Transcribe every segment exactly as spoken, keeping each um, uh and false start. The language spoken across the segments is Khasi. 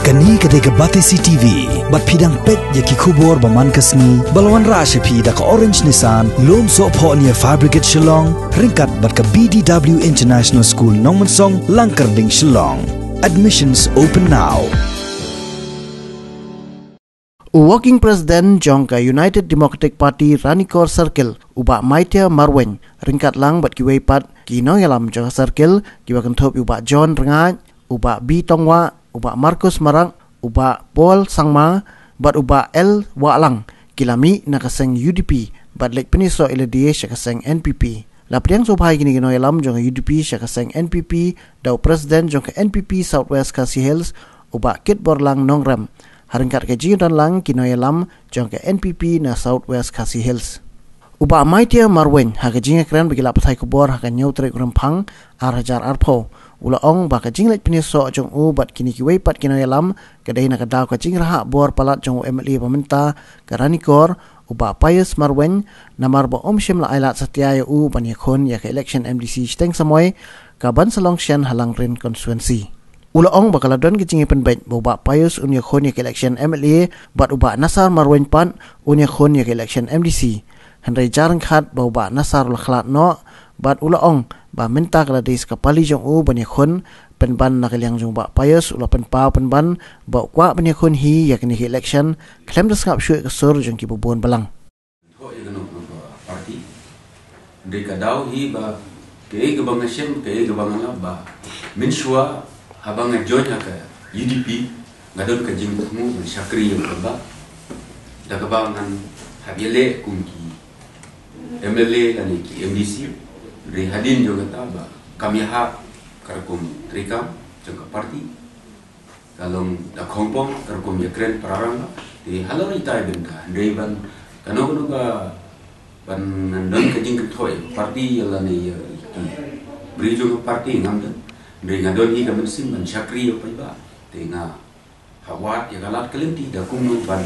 Kane ka dei ka Batesi T V, bad phi dang peit ïa ki khubor ba man ka sngi, ba la wanrah sha phi da ka Orange Nissan, lum sohphoh near Fire Brigade Shillong, ryngkat bad ka B D W International School Nongmensong, Langkyrding, Shillong. Admissions open now. U Working President jong ka United Democratic Party Ranikor Circle, u Bah Maitia Marwein, ryngkat lang bad kiwei pat ki nongïalam jong ka circle, kiba kynthup ïa u Bah John Rngaid, u Bah B Tongwah, u Bah Marcus Marak, u Bah Paul Sangma, bad u Bah L Wahlang, ki la mih na ka seng U D P, bad leit pynïasoh ïalade sha ka seng N P P. La pdiang sngewbha ïa kine ki nongïalam jong ka U D P sha ka seng N P P da u President jong ka N P P South West Khasi Hills, u Bah Kitborlang Nongrem, ha ryngkat ka jingdon lang ki nongïalam jong ka N P P na South West Khasi Hills. U Bah Maitia Marwein, ha ka jingïakren bad ki lad pathai khubor ha ka hynñiew tarik u Rymphang, ar hajar arphew, u la ong ba ka jingleit pynïasoh jong u bad kine kiwei pat ki nongïalam, ka dei na ka daw ka jingrhah bor palat jong u M L A ba mynta ka Ranikor, u Bah Pius Marwein, namar ba um shym la ailad satia ïa u ban ïakhun ïa ka election M D C shiteng samoi, ka ban sa long shen ha Langrin Constituency. U la ong ba ka la don ka jingïapynbeit ba u Bah Pius un ïakhun ïa ka election M L A, bad u Bah Nasar Marwein pat un ïakhun ïa ka election M D C. Hynrei jar ryngkat ba u Bah Nasar u la khlad noh, bad u la ong ba mynta ka la dei sa ka pali jong u ban ïakhun, pynban na ka liang jong u Bah Pius u la pynpaw pynban ba u kwah ban ïakhun hi ïa kane ka election, khlem da sngap shuh ïa ka sur jong kiba bun balang. Thoh ïa kano kano ka party. Dei ka daw hi ba kaei kaba nga shem, kaei kaba nga lap ba mynshuwa haba nga join ha ka U D P, nga don ka jingthmu ban shakri ïa u paidbah. Da kaba ngan hap ïaleh kum ki M L A lane ki M D C. Dei hadien jong kata ba kam ïahap ka rukom treikam jong ka party. Ka long da khongpong ka rukom ïakren para rangbah. Te halor itai bynta, hynrei ban kano kano ka ban ngan don ka jingkynthoh ïa ka party ïa lane ïa ki briew jong ka party ngam don. Hynrei nga don hi ka mynsiem ban shakri ïa u paidbah. Te nga hap wad ïa ka lad ka lynti da kumno ban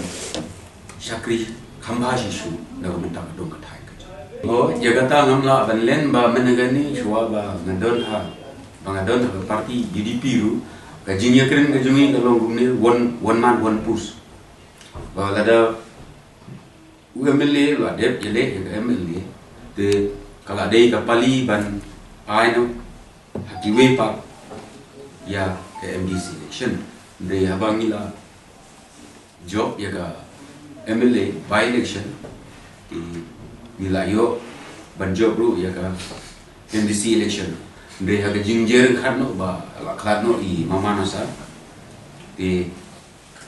shakri kham bha shisha na ka bynta ka dong ka thaiñ ka jong. Ho, ïa kata ngam lah ban len ba mynta kane shuwa ba nga don ha, ba nga don ha ka party U D P ruh, ka jingïakren ka jong ngi ka long kumne, one, one man, one post. Ba lada u M L A u la dep ïaleh ïa ka M L A, te ka la dei ka pali ban ai noh ha kiwei pat ïa ka M D C election. Hynrei haba ngi la jop ïa ka M L A by election, te ngi la ïoh ban jop ruh ïa ka M D C election. Hynrei ha ka jingjia ryngkat noh ba la khlad noh i Mama Nasar, te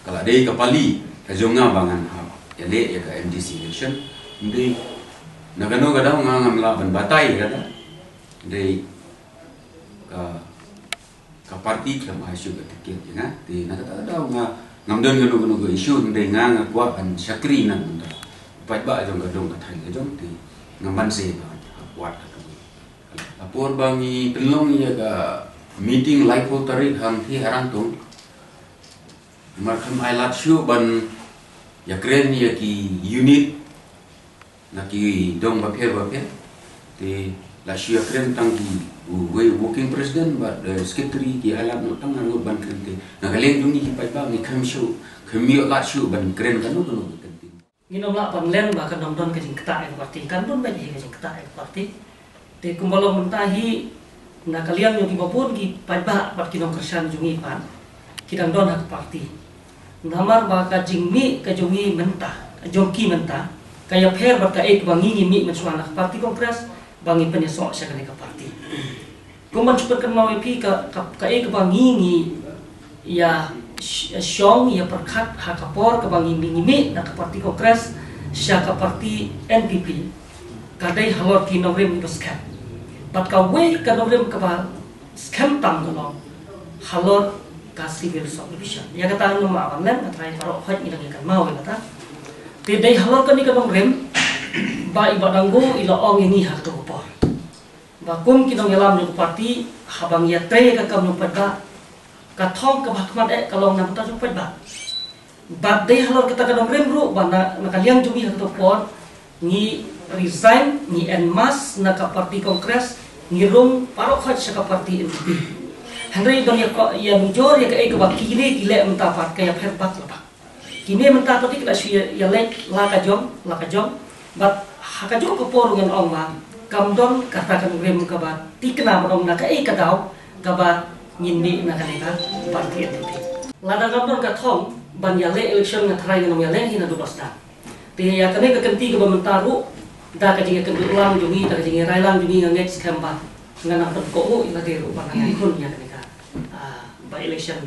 ka la dei ka pali ka jong nga ba ngan hap ïaleh ïa ka M D C election. Hynrei na kano ka daw nga ngam lah ban batai ïa kata. Hynrei ka, ka party kam ai shuh ka tiket ïa nga. Te na kata ka daw nga ngam don kano kano ka issue, hynrei nga nga kwah ban shakri na ka bynta u paidbah jong ka dong ka thaiñ ka jong, te ngam banse ba hap wad kata. La por ba ngi pynlong ïa ka meeting laiphew tarik hangtei ha Rangtung. Namar kam ai lad shuh ban ïakren ïa ki unit na ki dong bapher bapher. Te la shu ïakren tang ki uwei u working president bad, eh, secretary ki ai lad noh tang ngan ngut ban kren te. Na ka liang jong ngi ki paidbah ngi khlem shuh, khlem ïoh lad shuh ban kren kano kano ka kyntien. Ngin ym lah ban len ba kan ym don ka jingktah ïa ka party, kan don beit hi ka jingktah ïa ka party. Te kumba long mynta hi, na ka liang jong kiba bun ki paidbah bad ki nongkyrshan jong ngi pat, ki dang don ha ka party. Namar ba ka jingmih ka jong ngi mynta, jong ki mynta, ka ïapher bad kaei kaba ngi ngi mih mynshuwa na ka party Congress, ba ngi pynïasoh sha kane ka party. Kumban shu pynkynmaw ïa phi ka, ka, kaei kaba ngi ngi ïa sh-, shong ïa pyrkhat ha ka por kaba ngi ngi mih na ka party Congress sha ka party N P P, ka dei halor ki nongrim kiba skhem. Bad kawei ka nongrim kaba skhem tam ka long halor ka civil subdivision. Ïa kata ngam lah ban lem, nga tharai baroh khoit ngi dang ïa kynmaw ïa kata. Te dei halor kane ka nongrim ba i Bah Danggo i la ong ïa ngi ha kato ka por. Ba kum ki nongïalam jong ka party, haba ngi ïatrei ïa ka kam jong u paidbah, ka thong kaba ha khmat eh ka long na ka bynta jong u paidbah. Bad dei halor kata ka nongrim ruh ba na, na ka liang jong ngi ha kato ka por, ngi resign, ngi en mass na ka party Congress, ngi rung baroh khoit sha ka party N P P. Hynrei ban ïa ko ïa nujor ïa kaei kaba kine ki leh mynta pat ka ïapher bak la bak. Kine mynta pat ki la shu ïa, ïa leh la ka jong, la ka jong. Bad ha kajuh ka por ngan ong ba kam don kata ka nongrim kaba thikna ban ong na kaei ka daw kaba ngin mih na kane ka party N P P. Lada ngam don ka thong ban ïa leh election nga tharai ngan ong ïa leh hi naduh ba sdang. Te ïa kane ka kynti kaba mynta ruh da ka jingïakynduh lang jong ngi, da ka jingïarai lang jong ngi nga ngeit skhem ba ngan nang pynkoh ïa lade ruh ba nang ïakhun ïa kane ka, ah, by election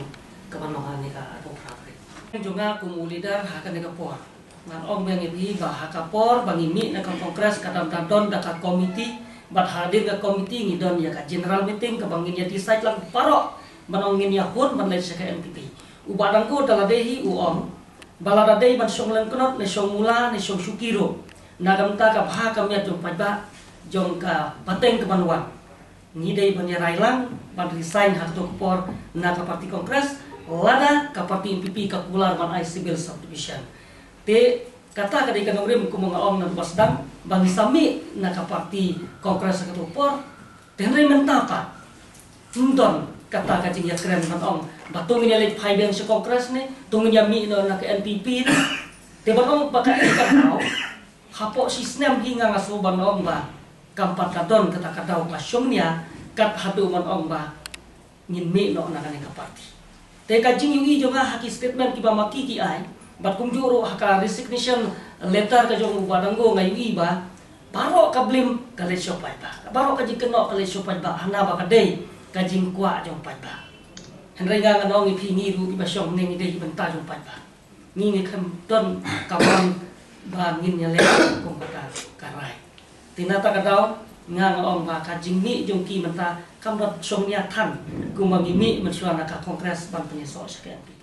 kaba long ha kane ka arphew phra tarik. Jong nga kum u leader ha kane ka por, ngan ong biang ïa phi ba ha ka por ba ngi mih na ka Congress ka dang don da ka committee, bad hadien ka committee ngi don ïa ka general meeting kaba ngin ïa decide lang baroh ban ong ngin ïakhun ban leit sha ka N P P. U Bah Dangko da lade hi u ong ba lada dei ban shong lyngknot ne shong mula ne shong shuki ruh, na ka bynta ka bha ka miat jong paidbah jong ka pateng kaban wan, ngi dei ban ïarai lang ban resign ha kato ka por na ka party Congress, lada ka party N P P ka kular ban ai civil subdivision. Te kata ka dei ka nongrim kum nga ong naduh ba sdang ba ngi sa mih na ka party Congress ha kato ka por. Te hynrei mynta pat ym don kata ka jingïakren ban ong ba to ngin ïa leit phai biang sha Congress ne to ngin ïa mih noh na ka N P P ne. Te ban ong ba ka ka daw hapoh shi snem hi nga nga shu ban ong ba kam pat ka don kata ka daw ka shongnia kat haduh ban ong ba ngin mih noh na kane ka party. Te ka jingïohi jong nga ha ki statement kiba ma ki ki ai bad kumjuh ruh ha ka resignation letter ka jong u Bah Dangko nga ïohi ba baroh ka blame ka leit sha paidbah, baroh ka jingkynnoh ka leit sha paidbah, hana ba ka dei ka jingkwah jong paidbah. Hynrei nga ngan ong ïa phi ngi ruh kiba shong ne ngi dei ki bynta jong paidbah. Ngi ngi khlem don ka mon ba ngin ïa leh kum kata ka rai. Te na kata ka daw nga nga ong ba ka jingmih jong ki mynta kam don shongnia than kum ba ngi mih mynshuwa na ka Congress ban pynïasoh sha ka N P P.